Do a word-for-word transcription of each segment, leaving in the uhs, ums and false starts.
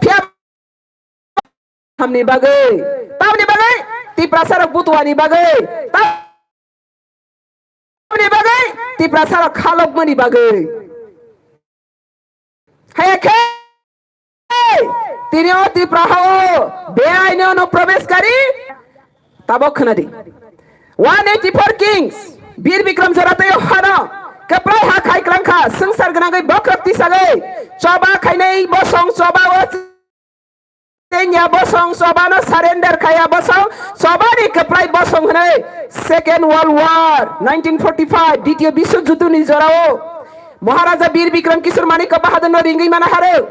Phiya hamni bagwi, tamni bagwi, Tiprasa rok butuani bagwi, tamni bagwi, Tiprasa rok khalokmani bagwi. Haya khe, tini o Tipra hao beaino no probeshkari, tabok khwnadi. One eighty four kings, Bir Bikram Jora tei hano, kwplai ha khai klangkha, swngchar gwnangwi bokhorok tisagwi, choba khainai bosong choba o Chenya bosong chobano surrender khaya bosong, chobani kwplai bosong hwnwi Second World War nineteen forty-five, Ditiyo Biswa Juddhoni jorao Maharaja Bir Bikram Kishore Manikya Bahadurno ringwi mana haro.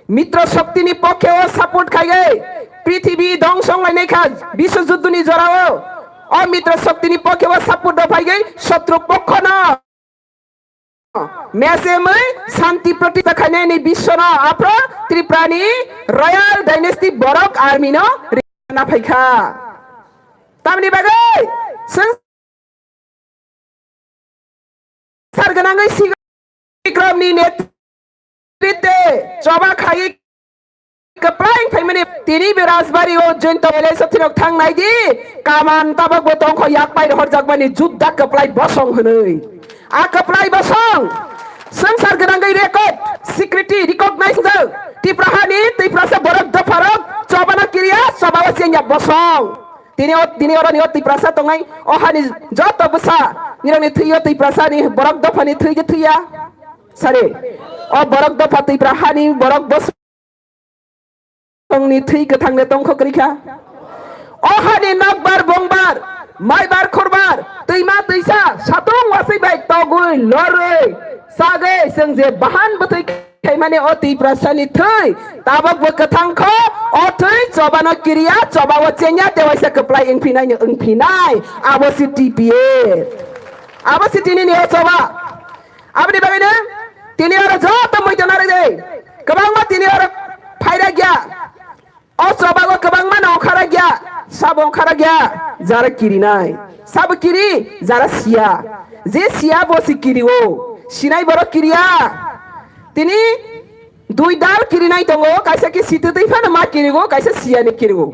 Mitro Shoktini pokkhe o support khaiwi prithibi dongso wnglainai kha Biswa Juddhoni jorao. O Mitro Shoktini pokkhe o support rw phaiwi sotru pokkhono Mesemwi santi protista khainani biswano aphro Tripurani Royal Dynasty borok army no rina phaikha. Tamni bagwi swng sar gwnangwi sigo Bikramni netrite choba khai kwplai phaimani tini be Rajbari o jointo L S F rok thang nai di, kaman tabok bo tongkho yak pai rohorjakmani judda kwplai bosong hwnwi. A kwplai bosong swngchar gwnangwi record, security, recognize wngjak. Tiprahani, Tiprasa borok dopharok, chobano kiriya, chobao chengya bosong. Tini o, tini oroni o Tiprasa tongnai, o hani joto bwsa, nirokni thwi o Tiprasani borok dophani thwi khe thwiya. Sari, o borok dopha Tiprahani borok bosong. Tongni thwi kwthang le tongkho kwrwi kha. O hani nokbar bongbar, maibar khorbar, twima twisa, satung waswi bai togwi lorwi sagwi chwng je bahan bwthwi khaimani o Tiprasani thwi tabok bo kwthang kho, o thwi chobano kiriya, chobao chengya, tewaisa kwplai wngphinai no wngphinai, abo si T P F. Abo si tini ni o choba. Aboni bagwi no tini oro joto muitu narwk de. Kwbangma tini oro phairagya. O chobago kwbangma no ongkharagya. Sabo ongkharagya. Jara kirinai. Sabo kiri, jara siya. Je siya bo si kiri o. Sinai borok kiriya. Tini dui dal kirinai tongo. Kaisa khe sititwi phano ma kirigo, kaisa siyani kirigo.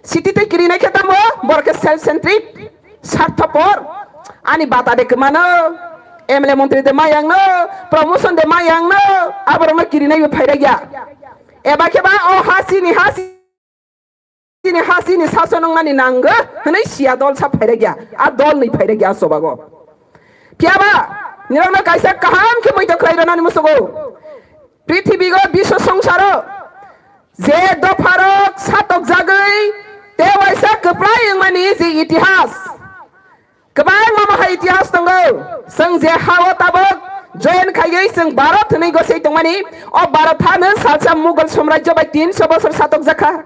Sititwi kirinai khe tamo borok khe self centric. Sarthopor, ani bata de kwmano, M L A montri de mayang no, promotion de mayang no, aborokno kirinai bo phairagya. Eba khe ba o ha chini ha chini ha chini sason wngmani nango, hwnwi siya dol sa phairagya, a dol ni phairagya a chobago. Phiya ba, nirokno kaisa kaham khe muitu khlai rwnani musugo. Prithibigo biswa songsaro je dopharok satokjagwi tei waisa kwplai wngmani je itihas, kwbangma maha itihas tongo. Chwng je ha-o tabok join khaiwi chwng Bharat hwnwi gosei tongmani, o Bharat hano salsa Mughal samrajyo bai tinso bosor satokjakha.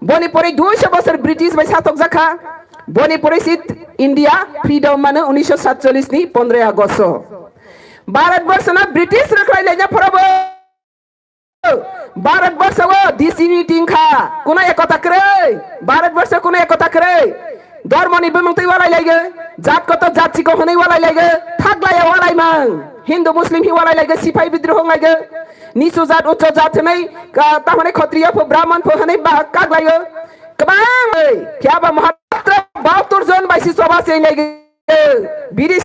Boni pore duiso bosor British bai satokjakha. Boni pore si India freedom mano unisho satchollish ni pondroi August o. Bharat borsho no British rwkhlai laina phorobo. Bharat borsho o disunity wngkha, kuno ekota kwrwi. Bharat borsho kuno ekota kwrwi. Dhormo ni bumung twi walai laigo, jat koto jat chiko hwnwi walai laigo, thaglaya walai mang. Hindu Muslim hi walai laigo, sipai bidroho wng laigo. Nichu jat ucho jat hwnwi, ka-, tamoni khotriya pho brahman pho hwnwi ba-, kaglaio. Kwbang oi, phiya ba mahatma bahattor jon bai si choba se laigo. Biri